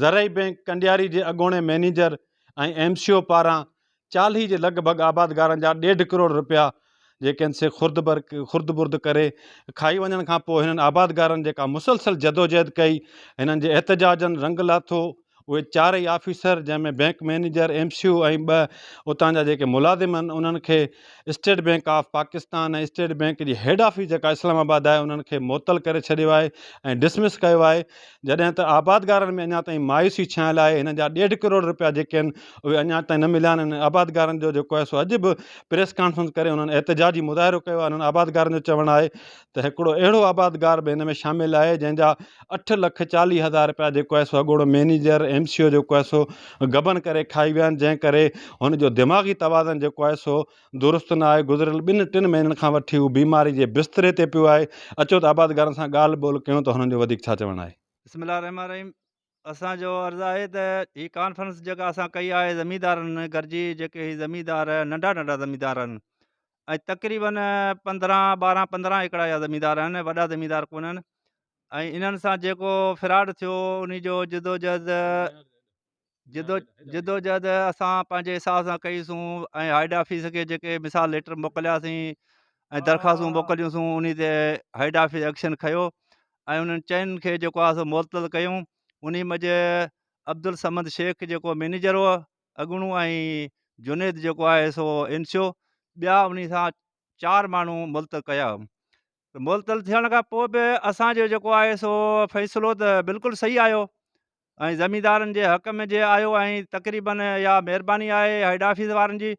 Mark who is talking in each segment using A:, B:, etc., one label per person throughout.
A: زرعي بئنڪ ڪنڊياري جي اڳوڻي مئنيجر ۽ ايم سي او پاران 40 جي لڳ ڀڳ آبادگارن جا ڏيڍ ڪروڙ رپيا جيڪي آهن سي خرد بر خرد برد ڪري کائي وڃڻ کان پوء هنن آبادگارن جيڪا مسلسل جدوجهد ڪئي، هنن جي احتجاجن رنگ لاٿو. اهي چارئي آفيسر جنهن ۾ بئنڪ مئنيجر، ايم سي او ۽ ٻه اتان جا جيڪي ملازم آهن انهن کي state bank of Pakistan ۽ state bank جي هيڊ آفيس جيڪا اسلام آباد آهي انهن کي معطل ڪري ڇڏيو آهي ۽ ڊسمس ڪيو آهي. جڏهن ته آبادگارن ۾ اڃا تائين مايوسي ڇانيل آهي. هنن جا ڏيڍ ڪروڙ رپيا جيڪي آهن اهي اڃا تائين نه مليا آهن. انهن آبادگارن جو جيڪو آهي سو اڄ به پريس ڪانفرنس ڪري انهن احتجاجي مظاهرو ڪيو آهي. انهن آبادگارن جو چوڻ آهي ته هڪڙو اهڙو آبادگار به هن ۾ شامل آهي جنهن جا 8,40,000 رپيا جيڪو آهي سو اڳوڻو مئنيجر ايم سي او جيڪو آهي سو غبن ڪري کائي ويا آهن، جنهن ڪري هن جو دماغي توازن جيڪو آهي سو درست نه آهي. گذريل ٻن ٽن مهينن کان وٺي هو بيماري جي بستري تي پيو آهي. اچو ته آبادگارن سان ڳالهه ٻولهه ڪيون ته هنن جو وڌيڪ ڇا چوڻ آهي.
B: بسم الله الرحمٰن الرحيم اسان جو عرض آهي ته هي ڪانفرنس جيڪا اسان ڪئي آهي زميندارن گڏجي، جيڪي هي زميندار ننڍا ننڍا زميندار آهن ۽ تقريبن 15 12 15 ايڪڙا جا زميندار آهن، وڏا زميندار ڪونهن، ۽ انهن سان جيڪو فراڊ ٿيو ان جو جدوجهد جدو جدوجهد اسان پنهنجي حساب سان ڪئيسون ۽ هيڊ آفيس کي جيڪي مثال ليٽر موڪلياسين ۽ درخواستون موڪليونسون، ان تي هيڊ آفيس ايڪشن کنيو ۽ انهن چئن کي جيڪو آهي سو معطل ڪيون. انهي منجهه عبدالصمد شيخ جيڪو مئنيجر هو اڳوڻو ۽ جنيد جيڪو آهي سو اين سي او، ٻيا انهي سان چار ماڻهو معطل ڪيا. معطل ٿيڻ کان پوء به اسانجو جيڪو آهي سو فيصلو ته بلڪل صحيح آيو ۽ زميندارن جي حق ۾ جي آيو ۽ تقريبن اها مهرباني آهي هيڊ آفيس وارن جي،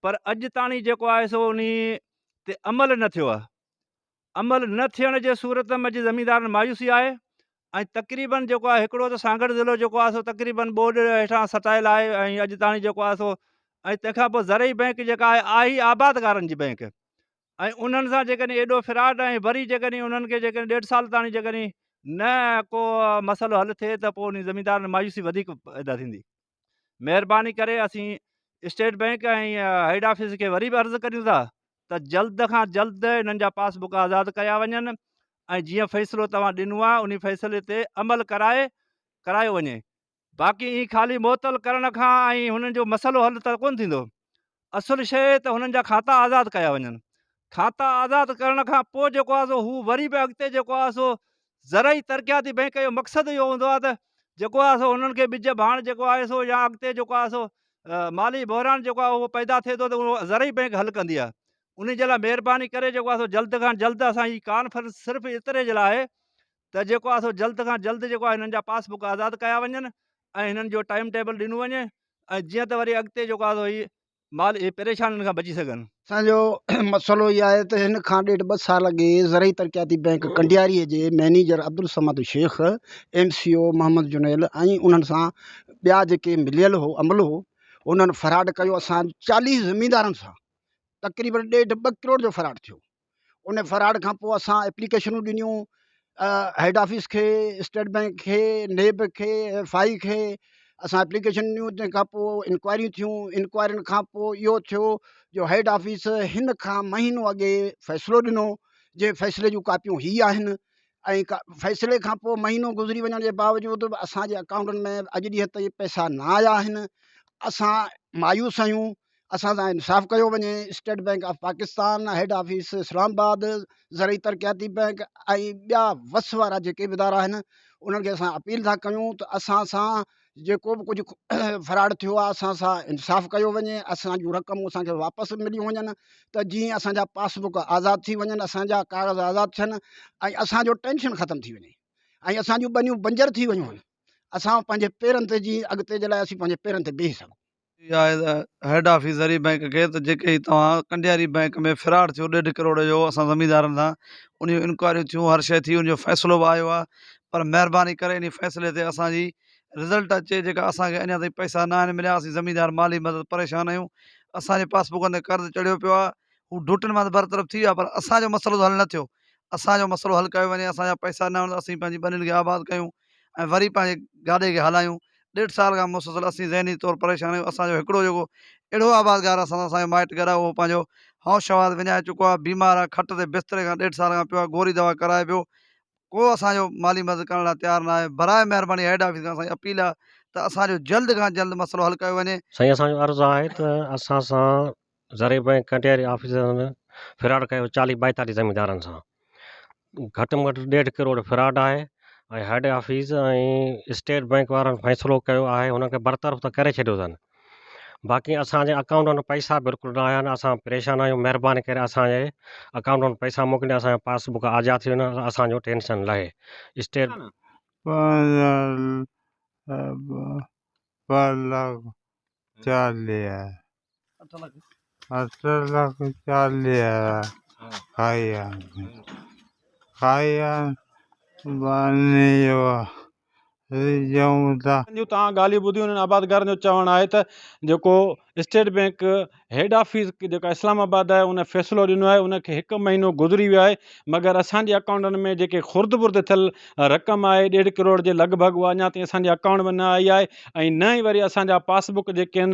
B: پر اڄ تاڻي جيڪو آهي سو انهي تي عمل نه ٿيو آهي. عمل نه ٿيڻ جي صورت ۾ جي زميندارن مايوسي آهي ۽ تقريبن جيڪو آهي هڪڙو ته سانگهڙ ضلعو جيڪو آهي سو تقريبن ٻوڏ هيٺان ستايل آهي ۽ اڄ تاڻي جيڪو آهي سو ۽ تنهن کان پوء زرعي بئنڪ جيڪا آهي آهي آبادگارن جي بئنڪ ۽ انهن سان جيڪڏهن ايڏو فراڊ ۽ وري جيڪڏهن انهن کي جيڪڏهن ڏيڍ سال تاڻي جيڪڏهن نه ڪو مسئلو حل ٿئي ته پوء ان زميندارن مايوسي وڌيڪ پيدا ٿيندي. مهرباني ڪري اسين اسٽيٽ بئنڪ ۽ هيڊ آفيس کي وري به عرض ڪريون ٿا ته جلد کان جلد انهن جا پاس بڪ آزاد ڪيا وڃن ۽ جيئن فيصلو توهان ڏنو آهي انهي فيصلي تي عمل ڪرائي ڪرايو وڃي، باقي ائين خالي معطل ڪرڻ کان ۽ هنن جو مسئلو حل ته ڪونه ٿيندو. اصل شيء ته هنن جا کاتا آزاد ڪيا وڃن. کاتا آزاد ڪرڻ کان پوء جيڪو آهي سو هو وري به اڳتي جيڪو آهي سو زرعي ترقياتي بئنڪ جو مقصد اهو هوندو آهي ته جيڪو آهي سو هنن کي ٻج ڀاڻ جيڪو آهي سو يا اڳتي جيڪو آهي سو مالي بحران جيڪو آهي اهو پيدا ٿئي ٿو ته اهو زرعي بئنڪ حل ڪندي آهي. انهي جي لاء مهرباني ڪري جيڪو آهي سو جلد کان جلد اسان هي ڪانفرنس صرف ايتري جي لاء آهي ته جيڪو آهي سو جلد کان جلد جيڪو آهي هنن جا پاس بڪ آزاد ڪيا وڃن ۽ هنن جو ٽائيم ٽيبل ڏنو وڃي ۽ جيئن ته وري اڳتي جيڪو آهي سو هي مال هي پريشانين کان بچي سگهن.
C: اسان جو مسئلو اهو آهي ته هن کان ڏيڍ ٻه سال اڳي زرعي ترقياتي بئنڪ ڪنڊياري جي manager Abdul Samad Shaikh, M C O Muhammad Junail ۽ انهن سان ٻيا جيڪي مليل هو عملو انهن فراڊ ڪيو اسان 40 زميندارن سان تقريبن ڏيڍ ٻه ڪروڙ جو فراڊ ٿيو. ان فراڊ کان پوء اسان ايپليڪيشنون ڏنيون هيڊ آفيس کي، اسٽيٽ بئنڪ کي، نيب کي، ايف I کي اسان ايپليڪيشن ڏنيون. تنهن کان پوء انڪوائريون ٿيون، انڪوائرين کان پوء اهو ٿيو جو هيڊ آفيس هن کان مهينو اڳي فيصلو ڏنو، جنهن فيصلي جون ڪاپيون هي آهن ۽ فيصلي کان پوء مهينو گذري وڃڻ جي باوجود به اسان جي اڪائونٽن ۾ اڄ ڏينهن تائين پئسا نه آيا آهن. اسان مايوس آهيون، اسان سان انصاف ڪيو وڃي. State bank of Pakistan, head office Islamabad, زرعي ترقياتي بئنڪ ۽ ٻيا وس وارا جيڪي به ادارا آهن انهن کي اسان اپيل ٿا ڪيون ته اسان سان جيڪو به ڪجهه فراڊ ٿيو آهي اسان سان انصاف ڪيو وڃي، اسان جون رقمون اسان کي واپس مليون وڃن ته جيئن اسان جا پاس بڪ آزاد ٿي وڃن، اسان جا ڪاغذ آزاد ٿين ۽ اسان جو ٽينشن ختم ٿي وڃي ۽ اسان جون ٻنيون بنجر ٿي ويون آهن، اسان پنهنجي پيرن تي جيئن اڳتي جي لاء اسين پنهنجي پيرن تي بيهي سگهون.
D: اها آهي ته هيڊ آفيس زرعي بئنڪ کي ته جيڪي هي توهان ڪنڊياري بئنڪ ۾ فراڊ ٿيو ڏيڍ ڪروڙ جو اسان زميندارن سان ان جون انڪوائريون ٿيون هر شيء ٿي ان جو فيصلو به آيو آهي پر مهرباني ڪري ان فيصلي تي اسان جي رزلٽ اچي جيڪا اسان کي اڃا تائين پئسا نه آهن مليا اسين زميندار مالي مدد پريشان آهيون اسان جي پاس بڪن تي قرض چڙهيو پيو آهي هو ڊوٽن مان ته برطرف ٿي ويا پر اسان جو مسئلو ته حل نه ٿيو اسان جو مسئلو حل ڪيو وڃي اسان جا پئسا نه آهن ته اسين پنهنجي ٻنين کي آباد ڪيون ۽ وري پنهنجي گاڏي کي هلايون. ڏيڍ سال کان مسلسل اسين ذهني طور پريشان آهيون. اسان جو هڪڙو جيڪو اهڙو آبادگار اسان سان اسان جو مائٽ گڏ آهي اهو پنهنجو هوش حواس وڃائي چڪو آهي، بيمار آهي، کٽ تي بستري کان ڏيڍ سال کان پيو آهي، گوري دوا ڪرائي پيو، ڪو اسان جو مالي مدد ڪرڻ لاء تيار نه آهي براء مهرباني هيڊ آفيس کان اسان جي اپيل آهي ته اسان جو جلد کان جلد مسئلو حل ڪيو وڃي.
E: سائين اسان جو عرض آهي ته اسان سان زرعي بئنڪ ڪنڊياري آفيسرن فراڊ ڪيو چاليهه ٻائيتاليهه زميندارن سان گهٽ ۾ گهٽ ڏيڍ ڪروڙ فراڊ آهي ۽ هيڊ آفيس ۽ اسٽيٽ بئنڪ وارن فيصلو ڪيو آهي هن کي برطرف ته ڪري ڇڏيو اٿن باقي اسانجي اڪائونٽن ۾ پئسا بلڪل نه آيا آهن اسان پريشان آهيون مهرباني ڪري اسانجي اڪائونٽن ۾ پئسا موڪلي اسانجا پاس بڪ آزاد ٿي وڃن اسانجو ٽينشن لهي اسٽيٽ
F: ٻه لک چاليهه اٺ لک 40 کائي ويا کائي ويا
A: جون توهان ڳالهيون ٻڌيون انهن آبادگارن جو چوڻ آهي ته جيڪو اسٽيٽ بئنڪ هيڊ آفيس جيڪا اسلام آباد آهي ان فيصلو ڏنو آهي ان کي هڪ مهينو گذري ويو آهي مگر اسان جي اڪائونٽن ۾ جيڪي خرد برد ٿيل رقم آهي ڏيڍ ڪروڙ جي لڳ ڀڳ اها اڃا تائين اسان جي اڪائونٽ ۾ نه آئي آهي ۽ نه ئي وري اسان جا پاس بڪ جيڪي آهن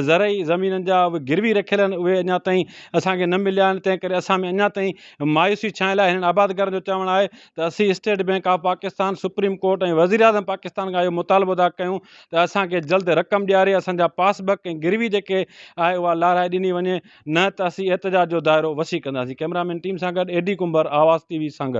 A: زرعي زمينن جا اهي گروي رکيل آهن اهي اڃا تائين اسان کي نه مليا آهن تنهن ڪري اسان ۾ اڃا تائين مايوسي ڇانيل آهي هنن آبادگارن جو چوڻ آهي ته اسين state bank of Pakistan, supreme court ۽ وزيراعظم پاڪستان کان اهو مطالبو ٿا ڪيون ته اسان کي جلد رقم ڏياري اسان جا پاس بڪ ۽ گروي جيڪي آهي اها لاهرائي ڏني وڃي نه ته اسين احتجاج جو دائرو وسيع ڪنداسين ڪئميرا مين ٽيم سان گڏ اي ڊي ڪنڀر آواز ٽي وي سانگهڙ.